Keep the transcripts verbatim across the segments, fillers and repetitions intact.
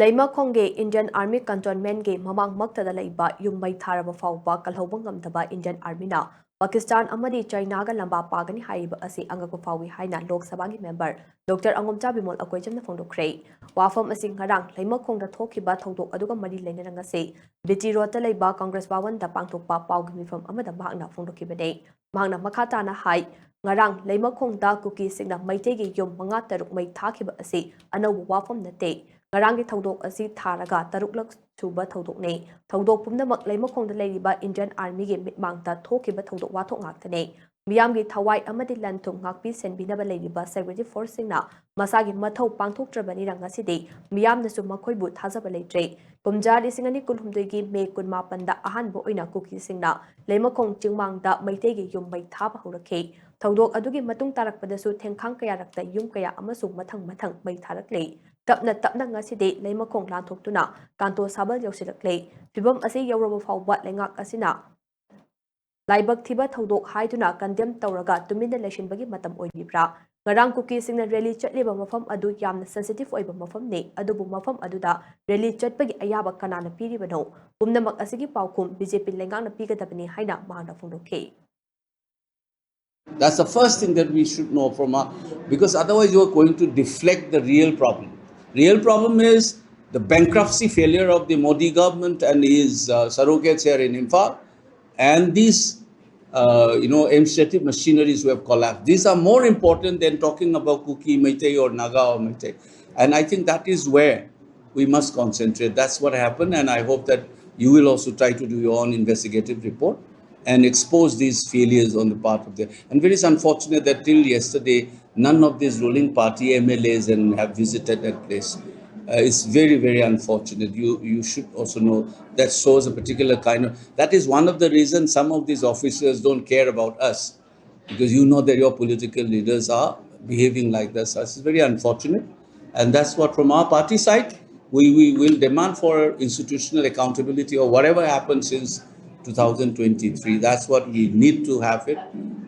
ꯂꯩꯃꯈꯣꯡꯒꯤ Indian Army Cantonment ꯒꯤ ꯃꯃꯥꯡꯃꯛꯇꯗ ꯂꯩꯕ ꯌꯨꯝ ꯃꯩ ꯊꯥꯔꯕ ꯐꯥꯎꯕ ꯀꯜꯍꯧꯕ ꯉꯝꯗꯕ Indian Army ꯅ ꯄꯥꯀꯤꯁꯇꯥꯟ ꯑꯃꯗꯤ ꯆꯥꯏꯅꯥꯒ ꯂꯝꯕꯥ ꯄꯥꯒꯅꯤ ꯍꯥꯏꯔꯤꯕ ꯑꯁꯤ ꯑꯉꯛꯄ ꯐꯥꯎꯏ ꯍꯥꯏꯅ ꯂꯣꯛ ꯁꯚꯥꯒꯤ member Doctor ꯑꯉꯣꯝꯆꯥ ꯕꯤꯃꯣꯜ ꯑꯀꯣꯏꯖꯝꯅ ꯐꯣꯡꯗꯣꯛꯈ꯭ꯔꯦ꯫ ꯋꯥꯐꯝ ꯑꯁꯤ ꯉꯔꯥꯡ ꯂꯩꯃꯈꯣꯡꯗ ꯊꯣꯛꯈꯤꯕ ꯊꯧꯗꯣꯛ ꯑꯗꯨꯒ ꯃꯔꯤ ꯂꯩꯅꯅ ꯉꯁꯤ B T Road ꯇ ꯂꯩꯕ Congress ꯚꯋꯟꯗ ꯄꯥꯡꯊꯣꯛꯄ ꯄꯥꯎꯒꯤ ꯃꯤꯐꯝ ꯑꯃꯗ ꯃꯍꯥꯛꯅ ꯐꯣꯡꯗꯣꯛꯈꯤꯕꯅꯤ꯫ ꯃꯍꯥꯛꯅ ꯃꯈꯥ ꯇꯥꯅ ꯍꯥꯏ, ꯉꯔꯥꯡ ꯂꯩꯃꯈꯣꯡꯗ ꯀꯨꯀꯤꯁꯤꯡꯅ ꯃꯩꯇꯩꯒꯤ ꯌꯨꯝ ꯃꯉꯥ ꯇꯔꯨꯛ ꯃꯩ ꯊꯥꯈꯤꯕ ꯑꯁꯤ ꯑꯅꯧꯕ ꯋꯥꯐꯝ ꯅꯠꯇꯦ꯫ ꯉꯔꯥꯡꯒꯤ ꯊꯧꯗꯣꯛ ꯑꯁꯤ ꯊꯥꯔꯒ ꯇꯔꯨꯛꯂꯛ ꯁꯨꯕ ꯊꯧꯗꯣꯛꯅꯤ꯫ ꯊꯧꯗꯣꯛ ꯄꯨꯝꯅꯃꯛ ꯂꯩꯃꯈꯣꯡꯗ ꯂꯩꯔꯤꯕ Indian Army ꯒꯤ ꯃꯤꯠꯃꯥꯡꯗ ꯊꯣꯛꯈꯤꯕ ꯊꯧꯗꯣꯛ ꯋꯥꯊꯣꯛ ꯉꯥꯛꯇꯅꯤ꯫ ꯃꯤꯌꯥꯝꯒꯤ ꯊꯋꯥꯏ ꯑꯃꯗꯤ ꯂꯟ ꯊꯨꯝ ꯉꯥꯛꯄꯤ ꯁꯦꯟꯕꯤꯅꯕ ꯂꯩꯔꯤꯕ security force ꯁꯤꯡꯅ ꯃꯁꯥꯒꯤ ꯃꯊꯧ ꯄꯥꯡꯊꯣꯛꯇ꯭ꯔꯕꯅꯤꯅ ꯉꯁꯤꯗꯤ ꯃꯤꯌꯥꯝꯅꯁꯨ ꯃꯈꯣꯏꯕꯨ ꯊꯥꯖꯕ ꯂꯩꯇ꯭ꯔꯦ꯫ ꯀꯨꯝꯖꯥ ꯂꯤꯁꯤꯡ ꯑꯅꯤ ꯀꯨꯟꯍꯨꯝꯗꯣꯏꯒꯤ May ꯀꯨꯟꯃꯥꯄꯟꯗ ꯑꯍꯥꯟꯕ ꯑꯣꯏꯅ ꯀꯨꯀꯤꯁꯤꯡꯅ ꯂꯩꯃꯈꯣꯡ ꯆꯤꯡꯃꯥꯡꯗ ꯃꯩꯇꯩꯒꯤ ꯌꯨꯝ ꯃꯩ ꯊꯥꯕ ꯍꯧꯔꯛꯈꯤ꯫ ꯊꯧꯗꯣꯛ ꯑꯗꯨꯒꯤ ꯃꯇꯨꯡ ꯇꯥꯔꯛꯄꯗꯁꯨ ꯊꯦꯡꯈꯥꯡ ꯀꯌꯥꯔꯛꯇ ꯌꯨꯝ ꯀꯌꯥ ꯑꯃꯁꯨ ꯃꯊꯪ ꯃꯊꯪ ꯃꯩ ꯊꯥꯔꯛꯂꯤ꯫ ꯇꯞꯅ ꯇꯞꯅ ꯉꯁꯤꯗꯤ ꯂꯩꯃꯈꯣꯡ ꯂꯥꯟꯊꯣꯛꯇꯨꯅ ꯀꯥꯟꯇꯣ ꯁꯥꯕꯜ ꯌꯧꯁꯤꯜꯂꯛꯂꯦ꯫ ꯐꯤꯚꯝ ꯑꯁꯤ ꯌꯧꯔꯕ ꯐꯥꯎꯕ ꯂꯩꯉꯥꯛ ꯑꯁꯤꯅ ꯂꯥꯏꯕꯛ ꯊꯤꯕ ꯊꯧꯗꯣꯛ ꯍꯥꯏꯗꯨꯅ condemn ꯇꯧꯔꯒ ꯇꯨꯃꯤꯟꯅ ꯂꯩꯁꯤꯟꯕꯒꯤ ꯃꯇꯝ ꯑꯣꯏꯔꯤꯕ꯭ꯔꯥ? ꯉꯔꯥꯡ ꯀꯨꯀꯤꯁꯤꯡꯅ rally ꯆꯠꯂꯤꯕ ꯃꯐꯝ ꯑꯗꯨ ꯌꯥꯝꯅ sensitive ꯑꯣꯏꯕ ꯃꯐꯝꯅꯤ, ꯑꯗꯨꯕꯨ ꯃꯐꯝ ꯑꯗꯨꯗ rally ꯆꯠꯄꯒꯤ ꯑꯌꯥꯕ ꯀꯅꯥꯅ ꯄꯤꯔꯤꯕꯅꯣ? ꯄꯨꯝꯅꯃꯛ ꯑꯁꯤꯒꯤ ꯄꯥꯎꯈꯨꯝ B J P ꯂꯩꯉꯥꯛꯅ ꯄꯤꯒꯗꯕꯅꯤ ꯍꯥꯏꯅ ꯃꯍꯥꯛꯅ ꯐꯣꯡꯗꯣꯛꯈꯤ꯫ That's the first thing that we should know from our, because otherwise you are going to deflect the real problem. Real problem is the bankruptcy failure of the Modi government and his uh, surrogates here in Imphal, and these, uh, you know, administrative machineries who have collapsed. These are more important than talking about Kuki, Meitei or Naga or Meitei. And I think that is where we must concentrate. That's what happened, and I hope that you will also try to do your own investigative report and expose these failures on the part of the. And very, it's unfortunate that till yesterday, none of these ruling party M L As and have visited that place. Uh, it's very, very unfortunate. You, you should also know that shows a particular kind of. That is one of the reasons some of these officers don't care about us, because you know that your political leaders are behaving like this. It's very unfortunate. And that's what, from our party side, we, we will demand for institutional accountability of whatever happened since two thousand twenty-three. That's what we need to have it.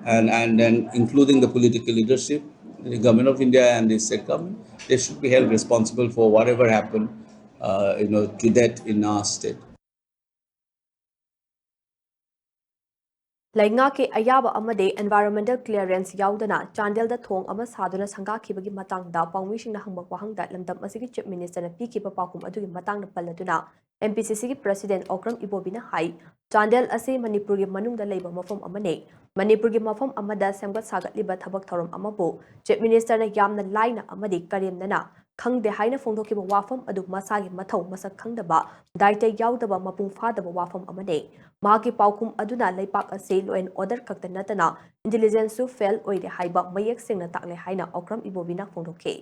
And, and then including the political leadership, the government of India and the state government, they should be held responsible for whatever happened uh, you know, to that in our state. ꯂꯩꯉꯥꯛꯀꯤ ꯑꯌꯥꯕ ꯑꯃꯗꯤ environmental clearance ꯌꯥꯎꯗꯅ ꯆꯥꯟꯗꯦꯜꯗ ꯊꯣꯡ ꯑꯃ ꯁꯥꯗꯨꯅ ꯁꯪꯒꯥꯈꯤꯕꯒꯤ ꯃꯇꯥꯡꯗ ꯄꯥꯎꯃꯤꯁꯤꯡꯅ ꯍꯪꯕ ꯋꯥꯍꯪꯗ ꯂꯝꯗꯝ ꯑꯁꯤꯒꯤ Chief Ministerꯅ ꯄꯤꯈꯤꯕ ꯄꯥꯎꯈꯨꯝ ꯑꯗꯨꯒꯤ ꯃꯇꯥꯡꯗ ꯄꯜꯂꯗꯨꯅ M P C Cꯒꯤ President Okram ꯏꯕꯣꯕꯤꯅ ꯍꯥꯏ, ꯆꯥꯟꯗꯦꯜ ꯑꯁꯤ ꯃꯅꯤꯄꯨꯔꯒꯤ ꯃꯅꯨꯡꯗ ꯂꯩꯕ ꯃꯐꯝ ꯑꯃꯅꯤ꯫ ꯃꯅꯤꯄꯨꯔꯒꯤ ꯃꯐꯝ ꯑꯃꯗ ꯁꯦꯝꯒꯠ ꯁꯥꯒꯠꯂꯤꯕ ꯊꯕꯛ ꯊꯧꯔꯝ ꯑꯃꯕꯨ Chief Ministerꯅ ꯌꯥꯝꯅ ꯂꯥꯏꯅ ꯑꯃꯗꯤ ꯀꯔꯦꯝꯅꯅ ꯈꯪꯗꯦ ꯍꯥꯏꯅ ꯐꯣꯡꯗꯣꯛꯈꯤꯕ ꯋꯥꯐꯝ ꯑꯗꯨ ꯃꯁꯥꯒꯤ ꯃꯊꯧ ꯃꯁꯛ ꯈꯪꯗꯕ, ꯗꯥꯏꯇ ꯌꯥꯎꯗꯕ, ꯃꯄꯨꯡ ꯐꯥꯗꯕ ꯋꯥꯐꯝ ꯑꯃꯅꯤ꯫ ꯃꯍꯥꯛꯀꯤ ꯄꯥꯎꯈꯨꯝ ꯑꯗꯨꯅ ꯂꯩꯄꯥꯛ ꯑꯁꯤ law and order ꯈꯛꯇ ꯅꯠꯇꯅ intelligenceꯁꯨ fail ꯑꯣꯏꯔꯦ ꯍꯥꯏꯕ ꯃꯌꯦꯛ ꯁꯦꯡꯅ ꯇꯥꯛꯂꯦ ꯍꯥꯏꯅ ꯑꯣꯀ꯭ꯔꯝ ꯏꯕꯣꯕꯤꯅ ꯐꯣꯡꯗꯣꯛꯈꯤ꯫